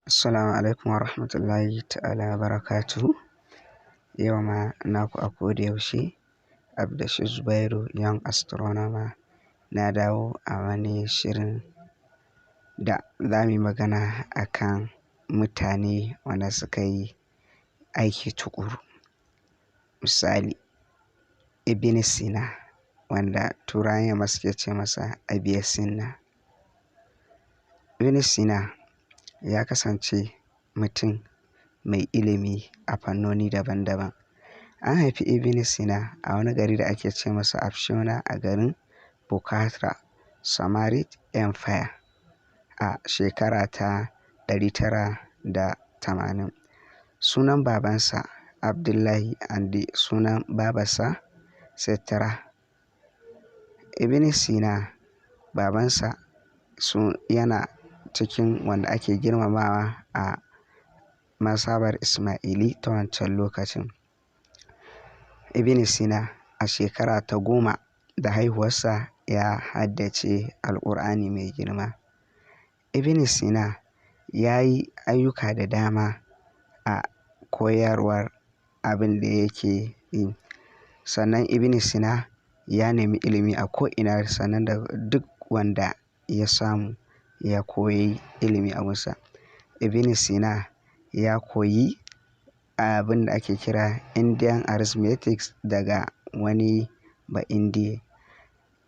Assalamu alaikum wa rahmatullahi ta'ala wa barakatuhu. Yau ma naku a koda yaushe Abdashir Zubairu Young Astronomer na dawo a wani shirin da za mu yi magana akan mutane wanda suka yi aiki tuƙuru. Misali, Ibn Sina, wanda Turawan yamma suke ce masa Avicenna. Ibn Sina ya kasance mutum mai ilimi a fannoni daban-daban. An haifi Ibn Sina a wani gari da ake ce masa Afshona a garin Bukhara, Samarid Empire, a shekara ta 980. Sunan babansa Abdullahi and sunan babarsa Sitara. Ibn Sina, babansa su yana cikin wanda ake girmamawa a mazhabar Ismaili ta wancan lokacin. Ibn Sina a shekara ta 10 da haihuwarsa ya haddace Alqur'ani mai girma. Ibn Sina ya yi ayyuka da dama a koyarwar abin da yake yi. Sannan Ibn Sina ya nemi ilimi a ko'ina, sannan da duk wanda ya samu ya koyi ilimi a gunsa. Ibn Sina ya koyi abin da ake kira Indian Arithmetics daga wani Ba'indiye.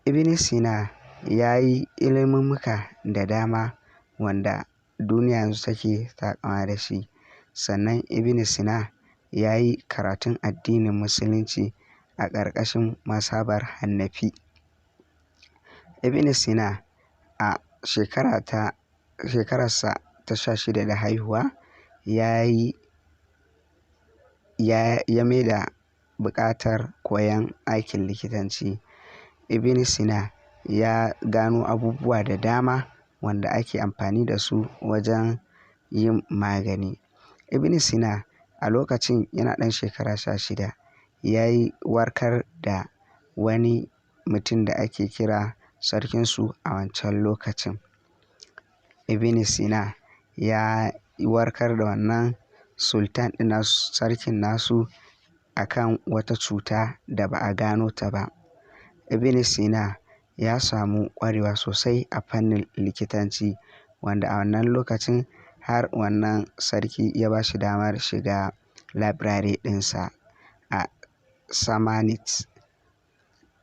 Ibn Sina ya yi ilimummuka da dama wanda duniya yanzu take taƙama da shi. Sannan Ibn Sina ya yi karatun addinin Musulunci a ƙarƙashin mazhabar Hanafi. Ibn Sina a shekararsa ta 16 da haihuwa ya mai da buƙatar koyon aikin likitanci. Ibn Sina ya gano abubuwa da dama wanda ake amfani da su wajen yin magani. Ibn Sina a lokacin yana ɗan shekara 16 ya yi warkar da wani mutum da ake kira sarkinsu a wancan lokacin. Ibn Sina ya warkar da wannan sultan ɗin nasu, sarkin nasu, akan wata cuta da ba a gano ta ba. Ibn Sina ya samu ƙwarewa sosai a fannin likitanci, wanda a wannan lokacin har wannan sarki ya ba shi damar shiga library ɗinsa a Samanid.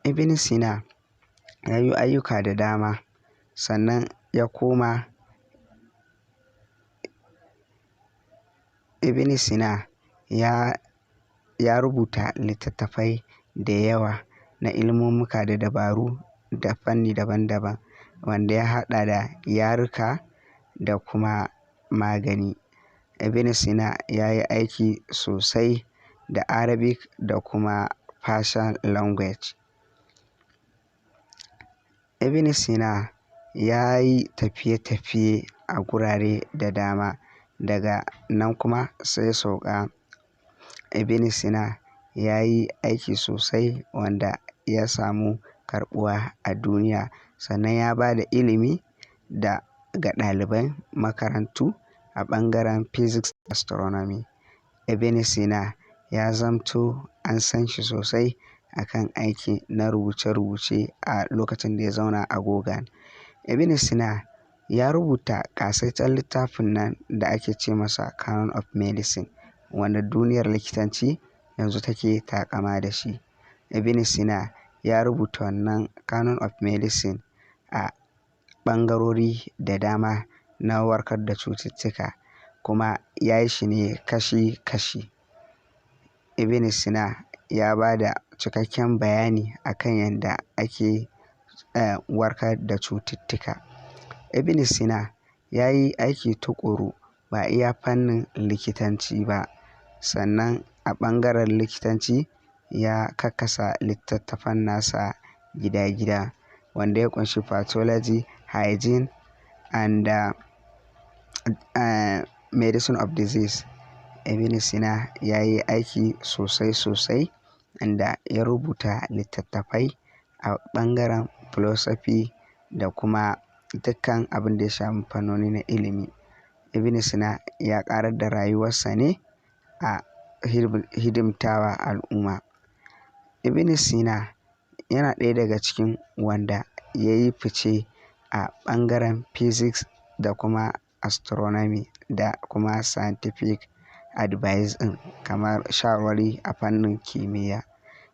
Ibn Sina ya yi ayyuka da dama, sannan ya koma. Ibn Sina ya rubuta littattafai da yawa na ilimummuka da dabaru da fanni daban-daban, wanda ya haɗa da yaruka da kuma magani. Ibn Sina ya yi aiki sosai da Arabic da kuma Persian language. Ibn Sina ya yi tafiye-tafiye a gurare da dama, daga nan kuma sai ya sauka. Ibn Sina ya yi aiki sosai wanda ya samu karɓuwa a duniya, sannan ya ba da ilimi ga ɗaliban makarantu a ɓangaren physics da astronomy. Ibn Sina ya zamto an san shi sosai a kan aiki na rubuce-rubuce a lokacin da ya zauna a Gorgan. Ibn Sina ya rubuta ƙasaitaccen littafin nan da ake ce masa Canon of Medicine, wanda duniyar likitanci yanzu take taƙama da shi. Ibn Sina ya rubuta wannan Canon of Medicine a ɓangarori da dama na warkar da cututtuka, kuma ya yi shi ne kashi-kashi. Ibn Sina ya ba da cikakken bayani akan yadda ake warkar da cututtuka. Ibn Sina ya yi aiki tuƙuru ba iya fannin likitanci ba, sannan a ɓangaren likitanci ya kakkasa littattafan nasa gida-gida, wanda ya ƙunshi pathology, hygiene and medicine of disease. Ibn Sina ya yi aiki sosai sosai, inda ya rubuta littattafai a ɓangaren philosophy da kuma dukkan abin da ya shafi fannoni na ilimi. Ibn Sina ya ƙarar da rayuwarsa ne a hidimtawa al'umma. Ibn Sina yana ɗaya daga cikin wanda ya yi fice a ɓangaren physics da kuma astronomy da kuma scientific advice ɗin, kamar shawarwari a fannin kimiyya.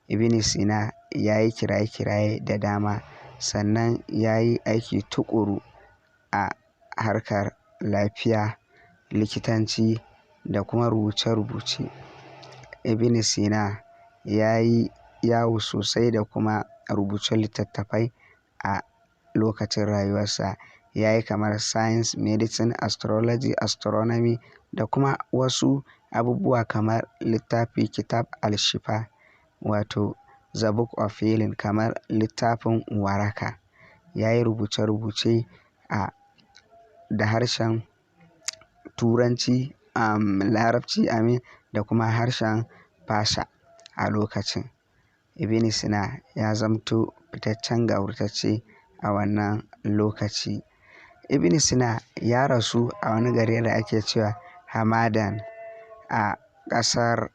Ibn Sina ya yi kiraye-kiraye da dama, sannan ya yi aiki tuƙuru a harkar lafiya, likitanci da kuma rubuce-rubuce. Ibn Sina ya yi yawo sosai da kuma rubuce littattafai a lokacin rayuwarsa. Ya yi kamar science, medicine, astrology, astronomy da kuma wasu abubuwa kamar littafi Kitab Al-Shifa, wato The Book of Healing, kamar littafin waraka. Ya yi rubuce-rubuce a da harshen Turanci, Larabci amin, da kuma harshen Fasha a lokacin. Ibn Sina ya zamto fitaccen gawurtacce a wannan lokaci. Ibn Sina ya rasu a wani gari da ake cewa Hamadan a ƙasar,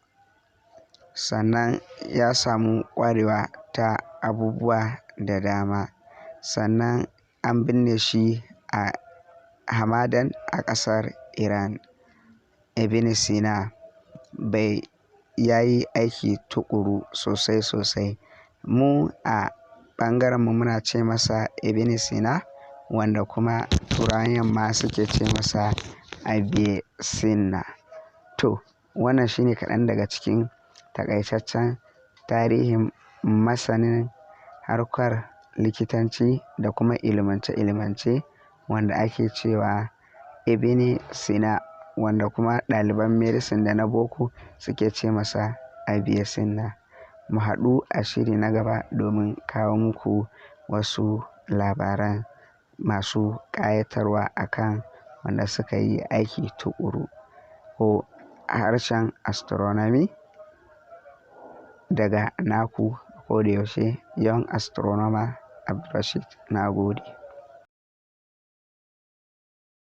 sannan ya samu ƙwarewa ta abubuwa da dama. Sannan an binne shi a Hamadan a ƙasar Iran. Ibn Sina bai ya yi aiki tuƙuru sosai sosai. Mu a ɓangarenmu muna ce masa Ibn Sina, wanda kuma Turawan yamma suke ce masa Avicenna. To, wannan shine kaɗan daga cikin taƙaitaccen tarihin masanin harkar likitanci da kuma ilimance-ilimance wanda ake cewa Ibn Sina, wanda kuma ɗaliban medicine da na boko suke ce masa Avicenna. Mu haɗu a shiri na gaba domin kawo muku wasu labaran masu ƙayatarwa akan wanda suka yi aiki tuƙuru ko harshen astronomy daga naku ko da yaushe Young Astronomer Abdulrasheed. Na gode.